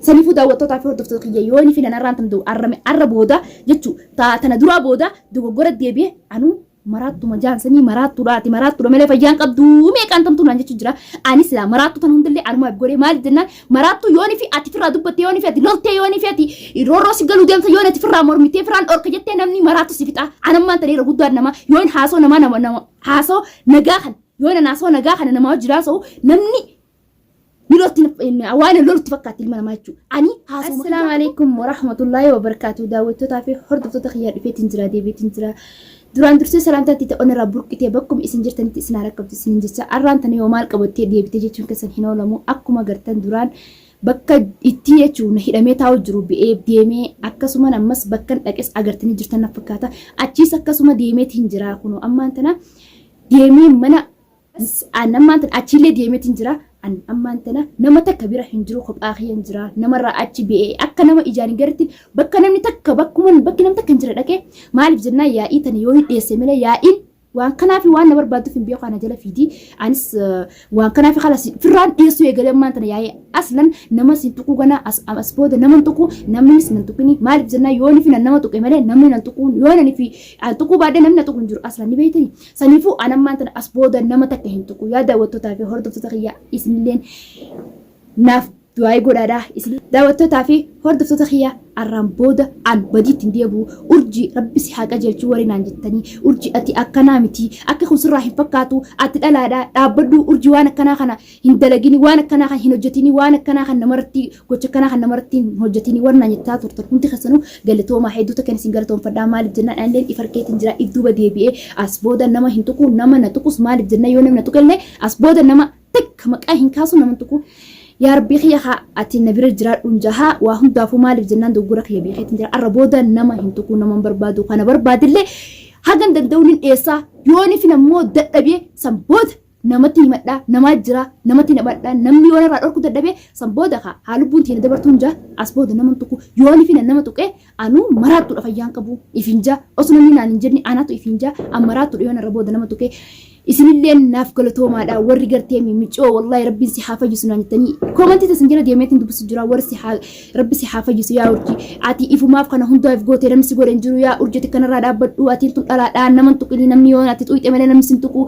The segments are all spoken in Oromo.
Saniifuu daawwattootaa fi hordoftoota kiyya yoonii fi nanarraan tan arrame arra booda jechuu tana duraa booda dogoggora deebi'e anuu Maraattuma jaan sanii maraattuudha ati maraattuudha malee fayyaan qabdu meeqaan tamtuu naan jechuu jira. Ani silaa maraattuu tana hundallee anumaaf godhee maaliif jennaan maraattuu yoonii fi ati firraa dubbatte yoonii fi ati loltee yoonii fi ati roorroo si galuu deemta yoon ati firraa mormitee firraan dhorka jettee namni maraattu si fixa. Anammaan tana irra guddaan namaa yoon haasoo namaa nama nama haasoo nagaa kana yoon an haasoo nagaa kana namaa wajjin haasa'u namni ni lolti waan lolutti fakkaatti ilma namaa jechuudha. Ani haasoo Assalaamu alaikum warahmatullaahi wabarakaatu. Daawwattootaa fi hordoftoota kiyyaa dhufeetiin jira deebiitiin jira. Duraan dursee salaamtaa itti ta'uun irraa burqitee bakkuma isin jirtanitti isin haa rakkabtu isiniin jecha arraan tana yoo maal qabattee deebitee jechuun keessan hin oolamu akkuma gartan duraan bakka itti jechuun hidhamee taa'u jiru bi'ee deemee akkasuman ammas bakkan dhaqes agartanii jirtan na fakkaata achiis akkasuma deemeetiin jira kunoo ammaan tana deemee mana An ammaan tana achiillee deemeetiin jira. An ammaan tana nama takka bira hin jiru kophaa kiyyan jira. Namarraa achi ba'ee akka nama ijaan hin garretti bakka namni takka bakkuma bakki namni takka hin jira dhaqee maaliif jennaan yaa'ii tana yoo hin dhiyeesse malee yaa'iin waan kanaafi waan na barbaadduuf hin beeku ana jala fiidi. Anis waan kanaafi kalas firraan dhiyeessuu eegalee ammaan tana yaa'ii aslan nama sin tuquu gana as as booda nama hin tuqu namnis nan tuqini maaliif jennaan yoo ni fi nama tuqe malee namni nan tuqu yoo nani fi an tuquu baadhee namni na tuqu hin jiru aslan ni beektanii. Saniifuu an ammaan tana as booda nama takka hin tuqu. Yaa daawwattootaa fi hordoftoota kiyya isinilleen naaf du'aa'ii godhaadha. Isin daawwattootaa fi hordoftoota kiyya arraan booda an badiitti hin deebi'u. Urjii rabbi si haa qajeelchuu warri naan jettanii. Urjii ati akkanaa miti. Akka kun sirraa hin fakkaatu. Ati dhalaadha. Dhaabbadhu urjii waan akkanaa kana hin dalagini waan akkanaa kan hin hojjetini waan akkanaa kan namarratti gocha akkanaa kan namarratti hin hojjetini warra naan jechaa turtan hundi keessanuu galatoomaa hedduu takkan isin galatoomfadhaa maaliif jennaan anilleen if harkeetiin jira if duuba deebi'ee as booda nama hin tuqu nama na tuqus maaliif jennaan yoo namni na tuqellee as booda nama takka maqaa hin kaasu nama hin tuqu yaa rabbii kiyya haa ati na bira jiraadhuun jahaa waa hundaafuu maaliif jennaan dogoggora kiyya beekeetiin jira arra booda nama hin tuqu nama hin barbaadu kana barbaadillee hagan danda'uun hin dhiyeessaa yoonifin ammoo dadhabee san booda namatti himadhaa namaa jira namatti namadhaa namni yoo narraa dhorku dadhabee san booda kaa haa lubbuun teena dabartuun jaa as booda nama tuqu yoon ifina nama tuqee anuu maraattuudha fayyaan qabu ifin jaa osoo namni naan hin jenne anatu ifin jaa an maraattuudha yoo narra booda nama tuqee isinillee naaf galatoomaadha warri gartee micoo wallahi rabbiin si haa fayyisu naan jettanii koomantii tasin jala deemeetiin dubbisu jira warri si haa Rabbi si haa fayyisu yaa urji. Ati ifumaaf kana hundaaf goote namni si godhe hin jiru yaa urji ati kanarraa dhaabbadhu atiin tun dhalaadhaa nama hin tuqinii namni yoo ati xuyxe malee namni sin tuqu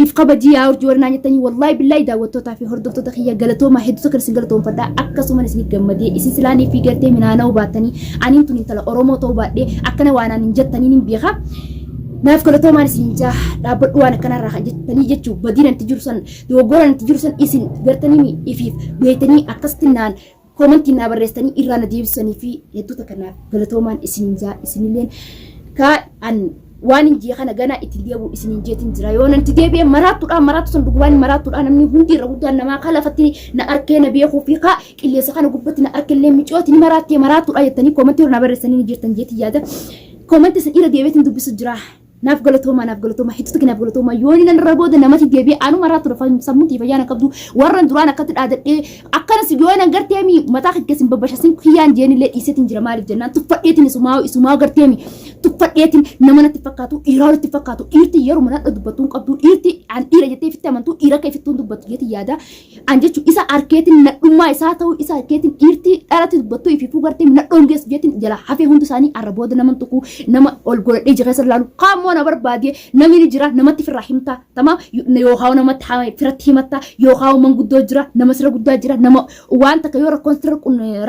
if kabajii yaa urji warri naan jettanii wallaahi billaahi daawwattootaa fi hordoftoota kiyya galatoomaa hedduu takka isin galatoomfadha akkasuman isin gammadee isin silaanii fi gartee minaana'uu baattanii aniin tun intala Oromoo ta'uu baadhee akkana waa naan hin jettanii nin beeka. Naaf galatoomaan isin jaa dhaabbadhu waan akkanarraa kan jettanii jechuu badiin anti jiru san dogoggoraan anti jiru san isin gartanii ifiif beektanii akkasitti naan Koomantii naa barreessitanii irraa na deebisanii fi hedduu takka naaf galatoomaan isiniin jaa isinilleen kaa an waan hin jee kana ganaa itti deebi'u isiniin jeetiin jira yoo nanti deebi'e maraattuudhaan maraattu san dhugumaan maraattuudhaan namni hundi irra guddaan namaa kaa lafatti na arkee na beekuu fi kaa qilleensa kana gubbatti na arkellee micooti ni maraattee maraattuudha jettanii koomantii irra na barreessanii ni jirtan jeetiin yaada koomantii san irra deebi'eetiin dubbisu jira. Naaf galatoomaa naaf galatoomaa hedduu takka naaf galatoomaa yooni nan irra booda namatti deebi'ee anuma irraa ture sammuun tiyya fayyaa na qabdu warran duraan akkatti dhaadadhee akkanas yoo nan garteemi mataa kee keessin babbashasin kiyyaan jeenillee dhiiseetiin jira maaliif jennaan tuffadheetiin isumaa isumaa garteemi tuffadheetiin nama natti fakkaatu dhiiraa natti fakkaatu dhiirti yeruma nadha dubbattuu hin qabdu dhiirti an dhiira jettee ifitti amantuu dhiira akka ifittuu hin dubbattu jeetiin yaada An jechuun isa arkeetiin nadhummaa isaa ta'uu isa arkeetiin dhiirtii dhalatti dubbattuu ifiifuu gartee nadhoon geessu jeetiin jala hafee hundi isaanii arra booda nama tuquu nama ol godhadhee ija keessa ilaalu kaammoo na barbaadee namni ni jira namatti firraa himtaa tamaam yookaan namatti firatti himattaa yookaan manguddoo jira nama sirra guddaa jira nama waan takka yoo rakkoon sirra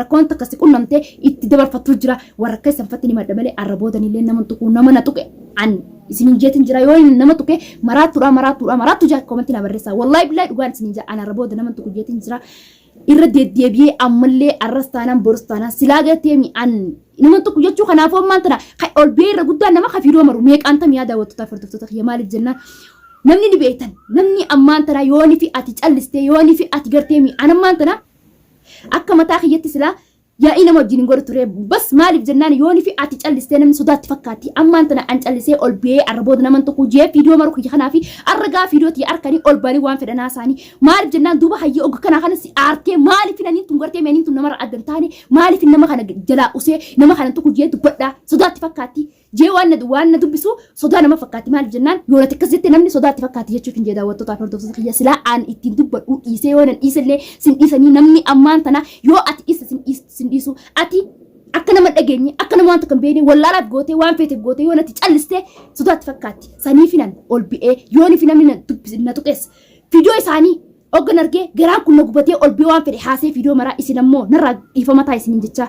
rakkoon takka si qunnamtee itti dabarfattuu jira warra akka isan fatti ni madda malee arra boodanillee nama tuquu nama na tuqe an isinin jeetin jira yoo inni nama tuqe maraattuudha maraattuudha maraattu jaa komantii na barreessaa wallahi billahi dhugaan isinin jaa ana arra booda nama tuqu jeetin jira irra deddeebi'ee ammallee arras taanaan borus taanaan silaa garteemi an nama tuqu jechuu kanaafuu ammaan tana kan ol bee irra guddaan nama kafiidoo maru meeqaan tam yaa daawwattootaa fi hordoftoota kiyya maaliif jennaan namni ni beektan namni ammaan tana yooni fi ati callistee yooni fi ati garteemi an ammaan tana akka mataa kiyyatti silaa Yaa'ii nama wajjin hin godhu ture. Bas maaliif jennaan yooni fi ati callistee namni sodaatti fakkaatti. Ammaan tana an callisee ol ba'ee arra booda naman tokko jee fiidiyoo maru kiyya kanaa fi arra gaa fiidiyoo tiyya arkanii ol ba'anii waan fedhan haasaanii. Maaliif jennaan duuba hayyee ogga kanaa kana si aartee maaliif aniin tun gartee aniin tun namarra adda hin taane maaliif nama kana jalaa usee nama kana tokko jee dubbadhaa sodaatti fakkaatti. Jee waan na dubbisu sodaa nama fakkaatti. Maaliif jennaan, yoo natti akkas jette namni sodaa itti fakkaatti jechuuf hin jee. Daawwattootaa fi hordoftoota kiyya, silaa aan ittiin dubbadhu dhiisee yoo nan dhiisellee sin dhiisanii. Namni ammaan tana yoo ati dhiiste sin dhiisu. Ati akka nama dhageenye, akka nama waan tokko hin beekne, wallaalaaf gootee, waan feeteef gootee, yoo natti callistee sodaa itti fakkaatti. Saniifinan ol bi'ee yoo fi namni na dubbise na tuqeessa fidoo isaanii oggan argee garaan kun na gubatee ol bi'ee waan fedhe haasee fidoo maraa. Isin ammoo narraa dhiifama ta'a isiniin jechaa,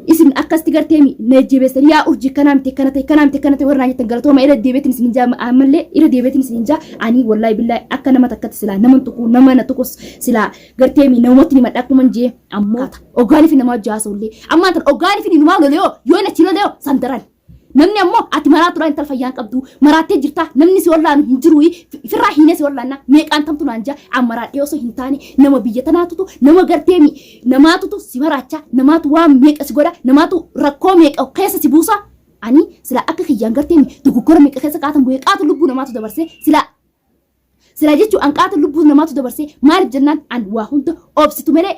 isin akkasitti gartee na jajjabeessanii, "Yaa Urjii, kanaa miti, akkana ta'e, kanaa miti, akkana ta'e," warra naan jettan galatooma. Irra deebiitiin isin jaa, ammallee irra deebiitiin isin jaa. Ani wallaahi billaahi akka nama takkatti silaa nama tuqu, nama na tuqus silaa gartee namatti ni madha akkuma jee. Ammoo ogaanii fi namaa jaasa'ullee ammaan tan ogaanii fi numaa loleyoo yoo nachi loleyoo san daran namni ammoo, "Ati maraatuudha, intala fayyaan qabdu, maraattee jirta, namni si wallaanu hin jiru, firraa hiinee si wallaanna," meeqaan tamtu naan jaa. An maraadhee osoo hin taane nama biyya tanaatutu, nama garteemi namaatutu si maraacha, namaatu waan meeqa si godha, namaatu rakkoo meeqa keessa si buusa. Ani silaa akka kiyyaan garteemi dogoggora meeqa keessa qaatan bu'ee qaatu lubbuu namaatu dabarsee silaa jechuun an qaata lubbuu namaatu dabarsee. Maaliif jennaan, an waa hunda obsitu malee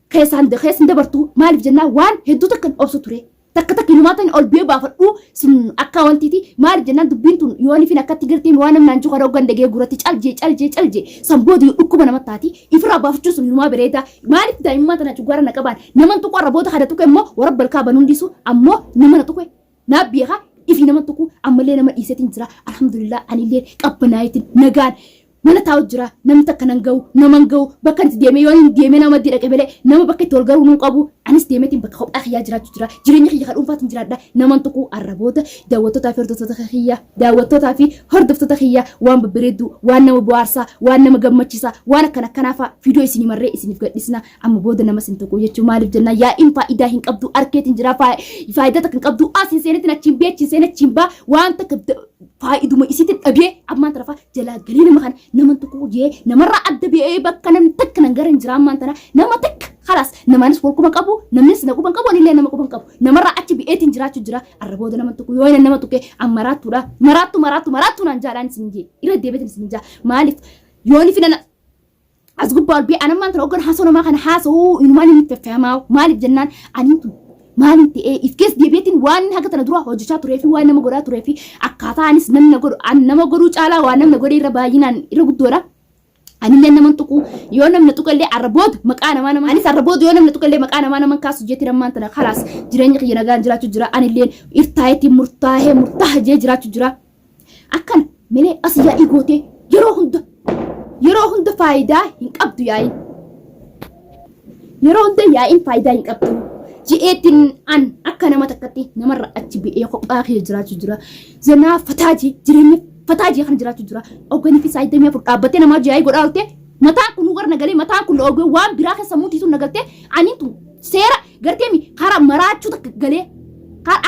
keessaan keessan dabartu. Maaliif jennaan, waan hedduu takkan obsu ture, takka takka inumaa tan ol biyya baafadhu sun akka wantiiti. Maaliif jennaan, dubbiin tun yoon ifin akkatti gartee waan namnaan jiru kana hoggan dhagee gurratti caljee caljee caljee san booda yoo dhukkuba namatti taati, ifirraa baafachuu sun inumaa bareeda. Maaliif daa'imummaa tana cugaara na qabaan naman tuqu arra booda kana tuqe immoo warra balkaa banuun dhiisu. Ammoo nama na tuqe naa beeka, ifii nama tuqu ammallee nama dhiiseetiin jira. Alhamdulillah, anillee qabbanaayitiin nagaan mana taa'u jira. Namni takka nan ga'u, nama hin ga'u. Bakka itti deemee yoo hin deemee nama dhaqe malee nama bakka itti wal garuu nu qabu. Anis deemeetiin bakka kophaa kiyyaa jiraachuu jira, jireenya kiyya kan dhuunfaatiin jiraadha, naman tuqu arra booda. Daawwattootaa fi hordoftoota kiyya, daawwattootaa fi hordoftoota kiyya, waan babbareedduu, waan nama bohaarsaa, waan nama gammachiisaa, waan akkana akkanaa fa'a viidiyoo isinii marree isiniif gadhisna. Amma booda nama sin tuqu jechuun. Maaliif jennaan, yaa'iin faayidaa hin qabdu arkeetiin jira. Faayidaa takka hin qabdu. As hin seenetin achiin bee, achiin seenee achiin baa, waan takka faayiduma isiitiin dhabee ammaan tana fa'a jalaa galee nama kana nama tuqu jee namarraa adda ba'ee bakka namni takka nan gara hin jira. Ammaan tana nama takka khalaas namaanis wal quba qabu, namnis na quba qabu, anillee nama quba qabu, namarraa achi bi'eetiin jiraachuu jira. Arra booda nama tuqu yoo inni nama tuqe an maraattuudha, maraattu, maraattu, maraattu naan jaadhaan isin jee, irra deebiitiin isin jaa. Maaliif yooni finan as gubbaa ol bee anammaan tana hoggan haasoo namaa kana haasa'uu inumaan inni feffehamaa. Maaliif jennaan, aniin tun maaliin ta'ee if keessa deebi'eetiin waan haga tana dura hojjechaa turee fi waan nama godhaa turee fi akkaataa anis namni godhu an nama godhuu caalaa waan namni godhe irra baay'inaan irra guddoodha. Anillee nama tuqu, yoo namni tuqe illee arra booda maqaa namaa nama anis arra booda yoo namni tuqe illee maqaa namaa nama kaasu jeetti. Ammaan tana khalaas jireenya kiyya nagaan jiraachuu jira. Anillee irtaayetiin murtaahee murtaaha jee jiraachuu jira. Akkana malee as yaa'ii gootee yeroo hunda faayidaa hin qabdu yaa'iin. Yeroo hunda yaa'iin faayidaa hin qabdu. Ji'eetiin an akka nama takkatti namarra achi bi'ee kophaa kiyya jiraachuu jira. Zanaa fataajii jireenya fataajii kana jiraachuu jira. Hogganii fi saayidamii afur dhaabbattee namaa yaa'ii godhaa oolte, mataan kun gara nagalee, mataan kun ogee waan biraa keessa mutiitu nagaltee. Aniin tun seera gartee karaa maraachuu takka galee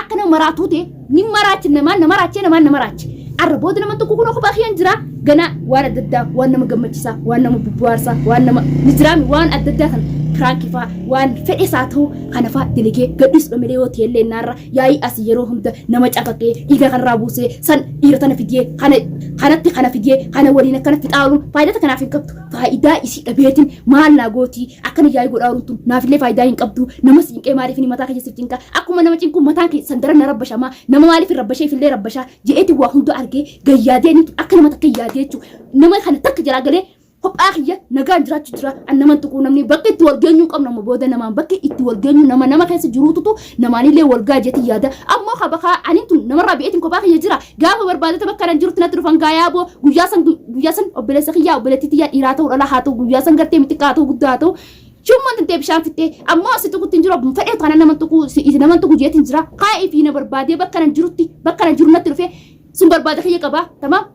akka nama maraatuu ta'e ni maraachi, namaan na maraachee, namaan na maraache. Arra booda nama tokko kun kophaa kiyyaan jira. Gana waan adda addaa, waan nama gammachiisaa, waan nama bubbu'aarsaa, waan nama ni jiraami, waan adda addaa kan piraankii fa'aa, waan fedhes haa ta'u kana fa'aa dalagee gadhiisudha malee yoo ta'e illee naarra yaa'ii asii yeroo hunda nama cafaqee dhiiga kanarraa buusee san dhiira tana fidee kana kanatti kana fidee kana waliin akkana fixaa ooluun faayidaa kanaaf hin qabdu. Faayidaa isii dhabeetiin maal naa gootii akkana yaa'ii godhaa ooluun tun naafillee faayidaa hin qabdu. Nama siinqee maaliif inni mataa keessa cinqa akkuma nama cinquu mataan keessan daran na rabbashamaa, nama maaliif hin rabbashee ifillee rabbashaa je'eeti. Waa hunda argee gayyaadee inni akka nama takka yaadee jechuudha. Nama kana takka jalaa galee kophaa kiyya nagaan jiraachuu jira. An naman tuquu, namni bakka itti wal geenyuu qabnu amma booda namaan bakki itti wal geenyu nama nama keessa jiruututu namaanillee wal gaa jeeti yaada. Ammoo kabakaa ani tun namarraa bi'eetiin kophaa kiyya jira. Gaafa barbaadata bakka nan jirutti natti dhufan gaayaa boo. Guyyaa san obboleessa kiyyaa, obboleettii tiyyaa, dhiiraa ta'uu dhalaa haa ta'u, guyyaa san gartee miti haa ta'u guddaa haa ta'u. Shumman tintee bishaan fittee ammoo asi tuqutti hin jiru. Abbuma fedhee kana nama tuquu nama tuqu jeetiin jira. Kaa'ii fi na barbaadee bakka nan jirutti, bakka nan jiru natti dhufee sun barbaada kiyya qabaa tamaam.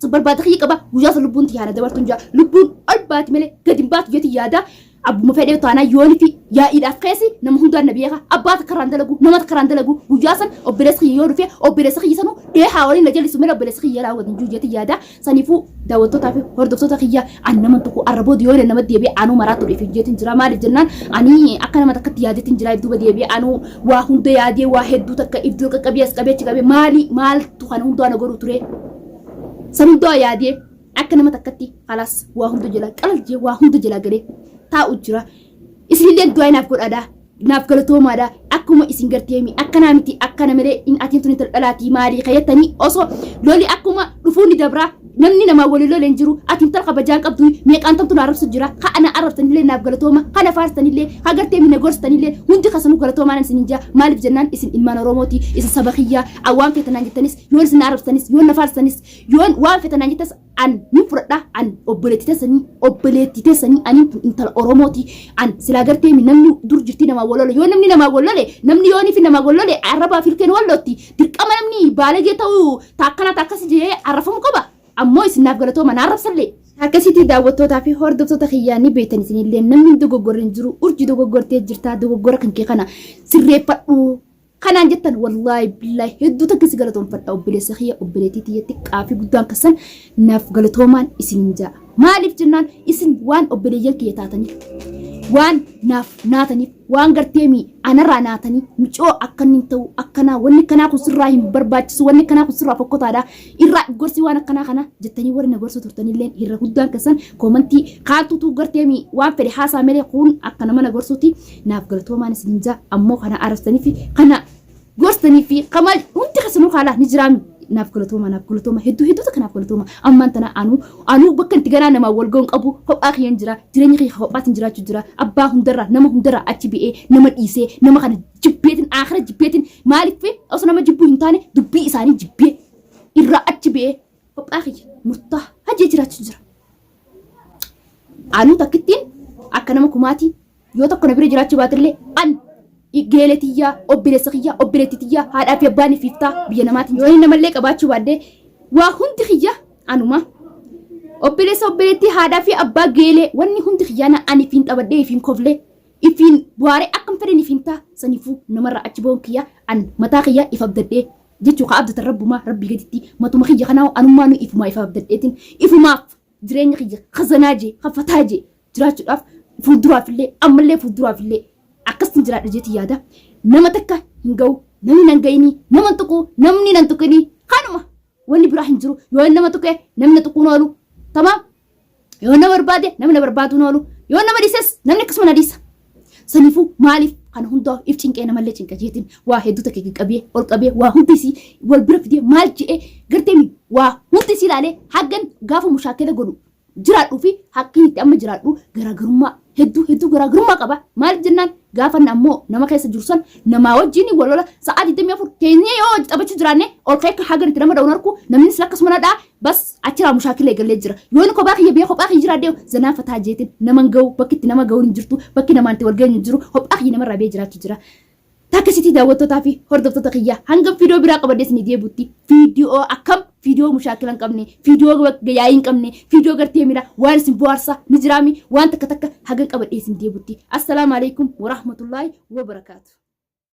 Sun barbaada kiyya qaba. Guyyaa san lubbuun tiyyaana dabartuun jira, lubbuun ol baati malee gadi hin baatu jeeti yaada. Abbuma fedhee taanaa yooni fi yaa'iidhaaf keessi nama hundaan na beeka, abbaa takka irraan dalagu, nama takka irraan dalagu. Guyyaa san obboleessa kiyya yoo dhufe, obboleessa kiyya sanuu dheehaa waliin na jallisu malee obboleessa kiyya laa waliin jiru jeeti yaada. Saniifuu daawwattootaa fi hordoftoota kiyya, an nama tokko arra booda yoo nama deebi'e anuu maraatu dhufe jeetiin jira. Maaliif jennaan, ani akka nama takkatti yaadeetiin jira. Duuba deebi'e anuu waa hunda yaadee, waa hedduu takka iddoo qaqqabee as qabee achi qabee, maali maaltu kana hundaa na godhu ture, san hundaa yaadee akka nama takkatti khalaas waa hunda jala qalal jee, waa hunda jala galee taa'u jira. Isinillee du'aa inaaf godhaadha. Naaf galatoomaadha. Akkuma isin garteemi akkanaa miti akkana malee in atiin tun intala dhalaatii maalii kayattanii osoo loli akkuma dhufuu ni dabraa namni namaa wali lole hin jiru ati intala kabajaa hin qabdu meeqaan tamtu na arrabsu jira ka ana arrabsanillee naaf galatooma kana faarsanillee ka garteemi na gorsitanillee hundi kasanuu galatoomaan isin hin jaa maaliif jennaan isin ilmaan Oromooti isin saba kiyyaa an waan feetan naan jettanis yoon isin na arrabsanis yoon na faarsanis yoon waan feetan naan jettas An nin fudhadha an obboleettii teessanii obboleettii teessanii aniin tun intala Oromooti an silaa gartee mi namni dur jirtii namaa wal lole yoo namni namaa wal lole namni yoonii fi namaa wal lole arrabaa fi ilkeen wal lotti dirqama namni baalagee ta'uu taakkana taakkasi jee arrafamu qaba ammoo isin naaf galatooma na arrabsallee. Akkasitti daawwattootaa fi hordoftoota kiyyaa ni beektan isinillee namni hin dogoggorre hin jiru urji dogoggortee jirtaa dogoggora kan kee kana sirreeffadhu Kanaan jettan wallaahi billaahi hedduu takka si galatoomfadha obboleessa kiyya obboleettii tiyya xiqqaa fi guddaan kassan naaf galatoomaan isinin ja'a. Maaliif jennaan isin waan obboleeyyan kiyya taataniif waan naaf naataniif waan garteemi anarraa naatanii micoo akka inni ta'u akkanaa wanni akkanaa kun sirraa hin barbaachisu wanni akkanaa kun sirraa fokkotaadha irraa gorsi waan akkanaa kana jettanii warri na gorsu turtanillee irra guddaan keessan koomantii kaantutu garteemi waan fedhe haasaa malee kun akka nama na gorsuuti naaf galatoomaan isin jaa ammoo kana arabsanii fi kana gorsanii fi kamaal hundi keessanuu haalaa ni jiraami naaf galatooma naaf galatooma hedduu hedduu takka naaf galatooma ammaan tana anuu anuu bakka itti ganaa namaa wal ga'uun qabu kophaa kiyyan jira jireenya kiyya kophaatiin jiraachuu jira abbaa hundarraa nama hundarraa achi bi'ee nama dhiisee nama kana jibbeetiin aakhira jibbeetiin maaliif osoo nama jibbuu hin taane dubbii isaanii jibbee irraa achi bi'ee kophaa kiyya murtaa hajee jiraachuu jira. Anuu takkittiin akka nama kumaatii yoo tokko na bira jiraachuu baatellee an geelee tiyyaa obboleessa kiyyaa obboleettii tiyyaa haadhaa fi abbaan fiiftaa biyya namaatiin yoo inni namallee qabaachuu baadhee waa hundi kiyya anuma obboleessa obboleettii haadhaa fi abbaa geelee wanni hundi kiyyaa na ani ifiin taphadhee ifiin koflee ifiin bu'aaree akkam fedhan ifiin taa saniifuu namarraa achi ba'uun kiyya an mataa kiyya if abdadhee jechuu ka abdatan rabbumaa rabbii gaditti matuma kiyya kanaa anummaa nu ifumaa if abdadheetiin ifumaaf jireenya kiyya khazanaa jee kafataa jee jiraachuudhaaf fuulduraaf illee ammallee fuulduraaf illee akkasitti jiraadha jeeti yaada. Nama takka hin ga'u namni nan ga'inii nama hin tuqu namni nan tuqinii kanuma wanni biraa hin jiru yoo nama tuqe namni na tuquun oolu tamaam yoo nama barbaade namni na barbaaduun oolu yoo nama dhiises namni akkasuma na dhiisa. Saniifuu maaliif kana hundaa if cinqee namallee cinqa jeetiin waa hedduu takka qabee ol qabee waa hundi isii wal bira fidee maal je'ee gartee waa hundi isii ilaalee haggan gaafa mushaakela godhu jiraadhuu fi hakkiin itti amma jiraadhu garaagarummaa hedduu hedduu garaagarummaa qaba. Maaliif jennaan gaafa ammoo nama keessa jiru san namaa wajjin wal lola sa'aa 24 teenyee yoo hojii taphachuu jiraanne ol ka'ee akka hagan itti nama dha'uun arku namnis akkasuma na dha'a bas achiraa mushaakila eegallee jira. Yoo inni kophaa kiyya biyya kophaa kiyya jiraadhe zanaa fataa jeetiin nama hin ga'u bakki itti nama ga'uun hin jirtu bakki namaan itti wal geenyu hin jiru kophaa kiyya namarraa bee jiraachuu jira. Takkasitii daawwattootaa fi hordoftoota kiyya hanga viidiyoo biraa qabadhee isinii deebi'utti viidiyoo akkam viidiyoo mushaakila hin qabne viidiyoo yaa'ii hin qabne viidiyoo gartee mira waan isin bohaarsa ni jiraami waan takka takka hagan qabadhee isin deebi'utti. Assalaamu alaikum warahmatullaahi wabarakaatu.